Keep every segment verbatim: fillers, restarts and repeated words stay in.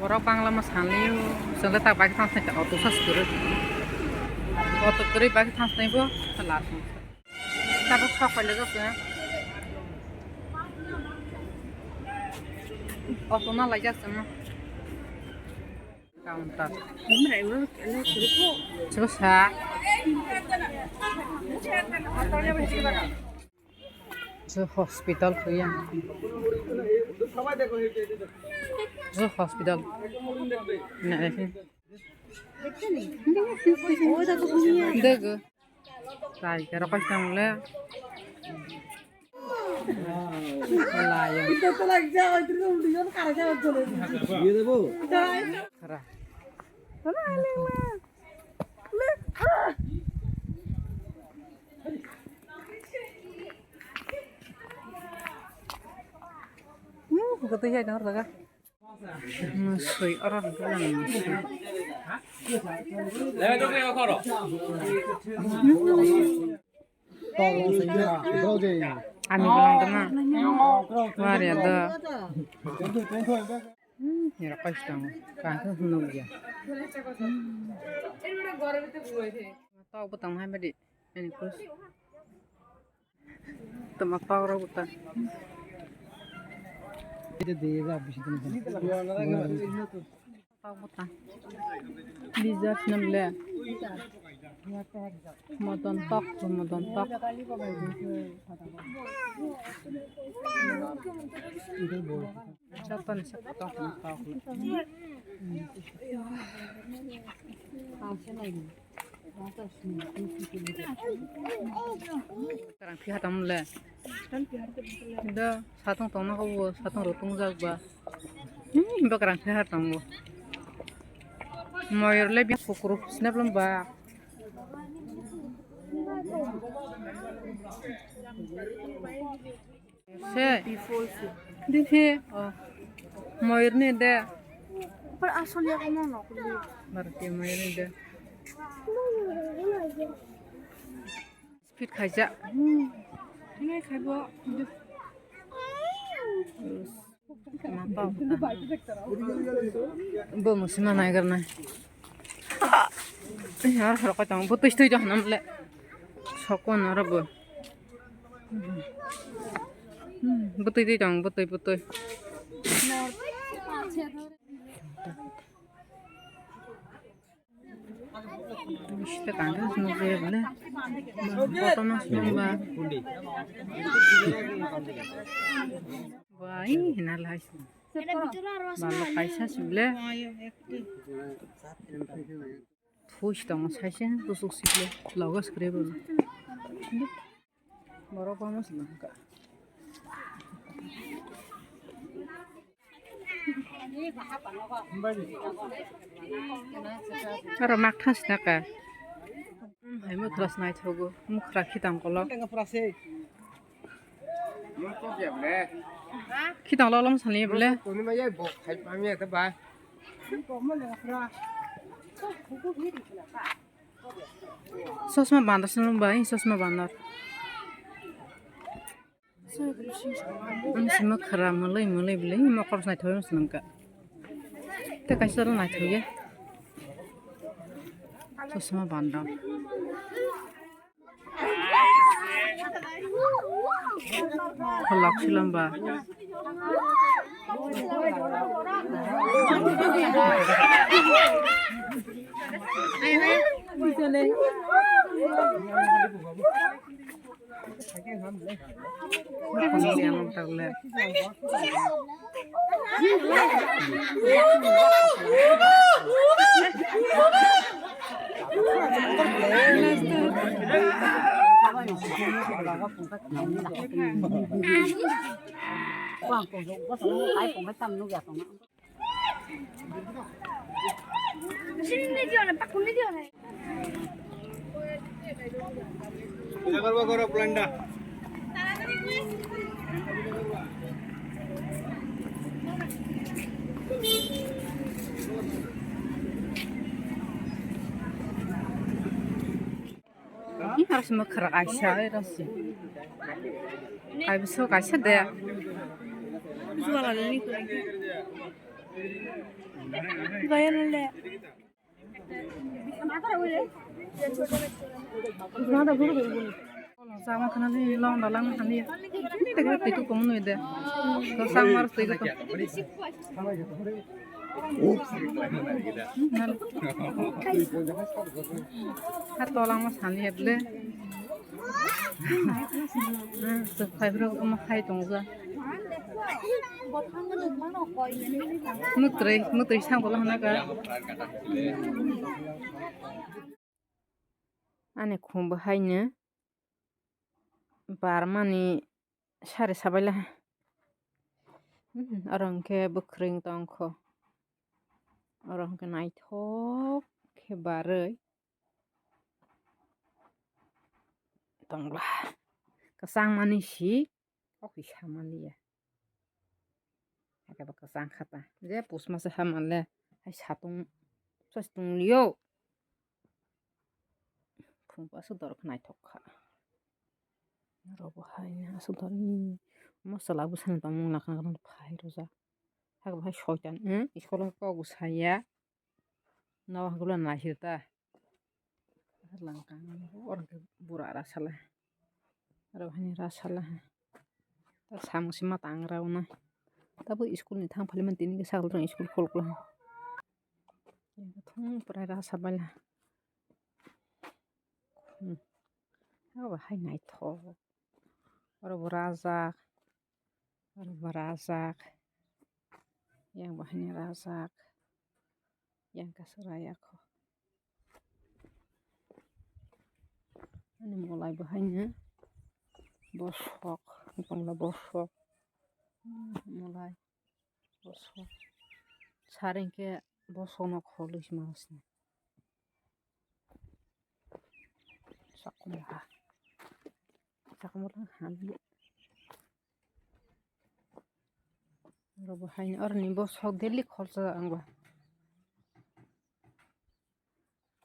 Borok Bangla ma sanlio, chwngno ta bike thang thang auto sas kwrwi. Auto kwrwi bike thang thang bo la song. Tabuk sok pailajak se. Auto na laijak se ma. Counter. Chwsa. Hospital kuya. Hospital. Dego. Tai kero koi tang le. Layo. Khara. Kutui hai dong jaga. Musui, oro ni bulang musui. Ani bulang dama. Wari ada. Hmm, nira koi tang. Kangkhe hunung ya. Tau butang hai badi. Ani kus. Tama power rok ta. Power ta. Lizard nam le. Moton tok, moton tok. Joto ni se tok, tok. Karang phiya tong le. Do satung tongma khe bo satung rok tongjak ba. Hmm, bo karang phiya tong bo. Moyor le bi kukruk snap lam ba. Se. Dikhe, oh. Moyor ni de. Par asol ya kamu no kuli. Bharatiya moyor ni de. Speed khaijak. Hinai khaibo. Mapa. Bo musima naigar nai. Yar khara koi tong. Bo tui tui jahannam le. Sokon aro bo. Hmm, bwtwi twi tong, bwtwi, bwtwi. Bisi ta kang khe nukjaya bole. Kotorma songba. Bai hina lai se. Balo kaisa se bole. Thuis tongo saise bwswk sikle logo swkre bo. Borok bangma se nang kha. Oro mak thas na ka. Hai mukhra se naithogo, mukhra khitang kolok. Khitang lolom sani bole. Chosma bandar se nung bai, chosma bandar. Ang sima khara mwlwi mwlwi bwlwi mokol naithok se nung kha. Tei kaisa oro naithok ya. Chosma bandar. Kholok silamba. Ih, harus mekher kaisa, eh, rasi. Kai besok kaisa deh. Jualan ini kurang. Sama khana ni long da lang khani. Tega tei ko kong nui de. Ko sang mar tei ko. Ha tolang ma sani heble. Phai bro ma khai tong ja. Mutrei mutrei sang bola hana ka. Ani khum bo haino barmani sari sabaila. Oro hwnkhe bwkhwrwng tongkho. Oro hwnkhe naithok khe barwi tongla. Kwchangmani si. Kok kisa manliya. Hakhe bo kwchang kha ta. Je pus masa ha manle. Hai satung. Sas tung liyo. Phung pa su dor khnai thok kha. Robo hai na su dor ni. Masala bu san tong mung lakha phai roja. Hakhe bo hai soitan. Hmm? Iskol kok bu saya. Nawa hagula naisir ta. Langkang oro hwnkhe bura rasala. Oro hani rasala. Ta samung sima tangra una. Tabo school ni thang phali man tini sakal rang school khol kla. Thung pura rasa bala. Hmm. Abo hai naithok. Oro bo rajak. Oro bo rajak. Yang bo haino rajak. Yang kasu raya kho. Ani molai bo haino bosok, gamla bosok. Molai bosok. Sar hwnkhe bosokno kholwi se manasini. Sakomla. Sakomla hali. Oro bo haino oroni bosok daily khorsa ang ba.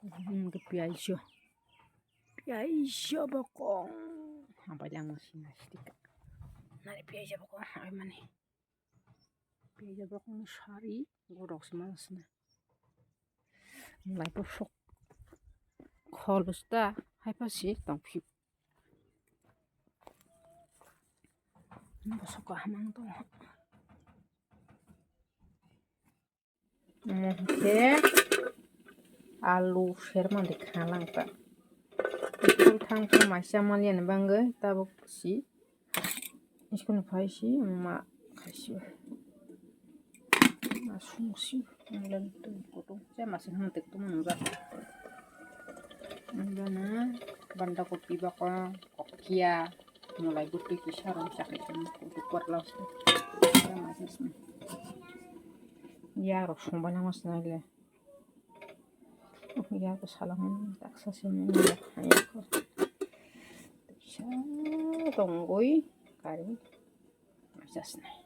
Hmm, piyajo. Piyajo bokong. Hambai lang sina stika. Nari piyajo bokong hambai mani. Piyajo bokong sari gorok sima sina. Lai bosok. Khol sta hai pasi tong phi. Bosok kaham ang tong. Omo hwnkhe alu sermani kha langkha. School thang khe maisa maliani bagwi tabuk si school ni phai si ma khaisi ma sung si online twi kutung se ma se hwn tek tongma nwngjak. Ang bana banda kopi bakong kokia. Molai bwtwi kisa rw chakhe tongmo kudu porla se. Ya rok songbai nang mas nai le. Ya ko salang taksa se nang ya ko. Kisa tongoi kari. Jasnai.